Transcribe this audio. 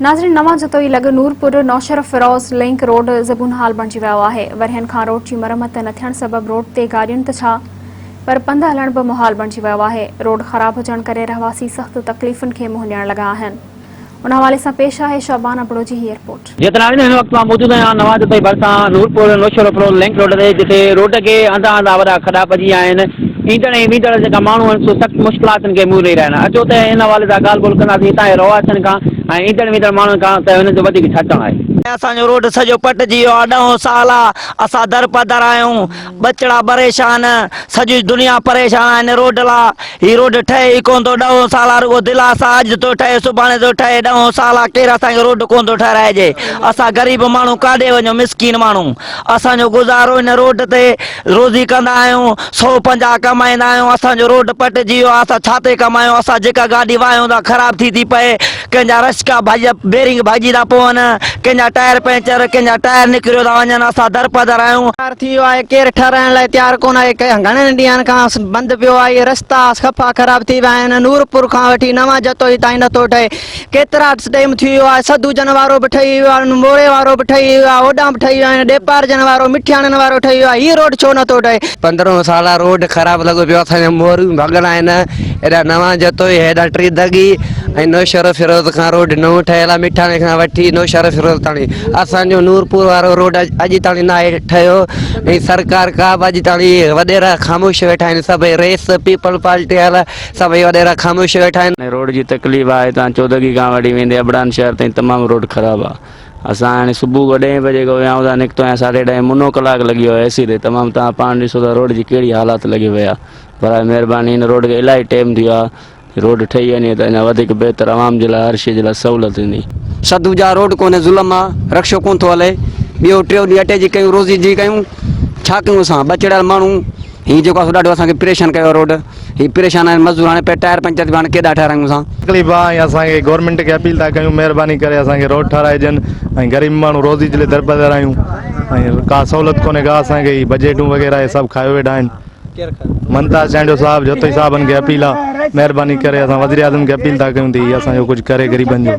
ناظرين نوان جتوئي لڳ نورپور نوشهروفيروز لنڪ روڊ زبون حال بڻجي ويو آهي، ورهين کان روڊ جي مرمت نه ٿيڻ سبب روڊ تي گاڏين ته ڇا پر پنڌ هلڻ به محال بڻجي ويو آهي، روڊ خراب هجڻ ڪري رهواسي سخت تڪليفن کي منهن ڏيڻ لڳا آهن. ان حوالي سان پيش آهي شعبان ابڙو جي هي رپورٽ. جيئن ته ناظرين هن وقت مان موجود آهيان نوان جتوئي ڀرسان نورپور نوشهروفيروز لنڪ روڊ تي جتي روڊ کي هنڌان هنڌان وڏا کڏا پئجي ويا آهن، ايندڙ ۽ ويندڙ جيڪا ماڻهو آهن سو سخت مشڪلاتن کي منهن ڏئي رهيا آهن. اچو ته ان حوالي سان ڳالهه ٻولهه ڪنداسين هتان جي رهواسين کان ۽ ايندڙ ويندڙ ماڻهن کان ته هنن جو وڌيڪ ڇا چوڻ آهي. اسان جو روڊ سڄو پٽجي ويو آ ڏهون سال آ اسان درپدر آهيون ٻچڙا پريشان سڄي دنيا پريشان آ هن روڊ لا هي روڊ ٺهي ئي ڪون ٿو ڏهون سال آ رڳو دلاسا اڄ ٿو ٺهي سڀاڻي ٿو ٺهي ڏهون سال آ ڪير اسان کي روڊ ڪون ٿو ٺهرائي ڏي اسان غريب ماڻهو ڪاڏي وڃون مسڪين ماڻهو اسان جو گذارو هن روڊ تي روزي ڪندا آهيون، 150 ڪمائيندا آهيون، اسان جو روڊ پٽجي ويو آهي، اسان ڇا تي ڪمايون، اسان جيڪا گاڏي واهيون ٿا خراب ٿي ٿي پئي، ڪنهن جا رشڪا ڀڄ بيرنگ ڀڄي ٿا پون، ڪنهن جا ٽائر پنچر، ڪنهن جا ٽائر نڪريو ٿا وڃن، اسان درپدر آهيون. تيار ٿي ويو آهي، ڪير ٺهرائڻ لاء تيار ڪونه آهي، گهڻن ڏينهن کان بند پيو آهي، رستا صفا خراب ٿي ويا آهن، نورپور کان وٺي نوان جتوئي تائين نٿو ٺهي، ڪيترا ٽيم ٿي ويو آهي سڌوجن وارو به ٺهي ويو آهي موري وارو به ٺهي ويو آهي هوڏانهن به ٺهي ويو آهي ڏيپارجن وارو مٺياڻين وارو ٺهي ويو آهي هي روڊ ڇو نٿو ٺهي. پندرهون سال آ روڊ خراب لڳو پيو اسان جا موريون ڀڳل آهن هيڏا نوان جتوئي هيڏا ٽي دڳي ۽ نوشهروفيروز کان روڊ نئون ٺهيل آ مٺاڻي کان وٺي نوشهروفيروز تاڻي اسان جو نورپور وارو روڊ اڄ تاڻي ناهي ٺهيو ۽ سرڪار ڪا به اڄ تاڻي وڏيرا خاموش ويٺا آهن سڀئي رئيس پيپلز پارٽي وارا سڀئي وڏيرا خاموش ويٺا آهن. روڊ جي تڪليف آهي هتان چودڳي کان وٺي ويندي ابڙان شهر تائين تمام روڊ خراب آ اسان هاڻي صبح کان ڏهين بجي کان ويا آهيون ته نڪتو آهيان ساڍي ڏهين منو ڪلاڪ لڳي ويو اي سي تي تمام توهان پاڻ ڏسو ٿا روڊ جي ڪهڙي حالات لڳي پئي آ برائي مهرباني هن روڊ کي الاهي ٽيم ٿي ويو آ روڊ ٺهي وڃي ته اڃا وڌيڪ بهتر عوام جي لاء هر شي جي لاء سهولت ٿيندي. سدوجا روڊ ڪونهي ظلم آ رڪشو ڪونه ٿو هلي ٻيو ٽيو ڏينهن اٽي جي ڪيون روزي جي ڪيون ڇا ڪيون اسان ٻچڙيل ماڻهو هي جيڪو آ سو ڏاڍو اسان کي پريشان ڪيو آ روڊ هي پريشان آهن مزدور هاڻي پيا ٽائر پنچر ٿي پيا هاڻي ڪيڏا ٺهرايون اسان. تڪليف آ ۽ اسان کي گورنمينٽ کي اپيل ٿا ڪيون مهرباني ڪري اسان کي روڊ ٺهرائي ڏين ۽ غريب ماڻهو روزي جي لاء دربدر آهيون ۽ ڪا سهولت ڪونهي ڪا اسان کي هي بجيٽون وغيره هي سڀ کايو ويٺا آهن ممتاز چانڊيو صاحب جتوئي صاحبن کي اپيل آ مهرباني ڪري اسان وزيراعظم کي اپيل ٿا ڪيون ته هي اسان جو ڪجهه ڪري غريبن جو.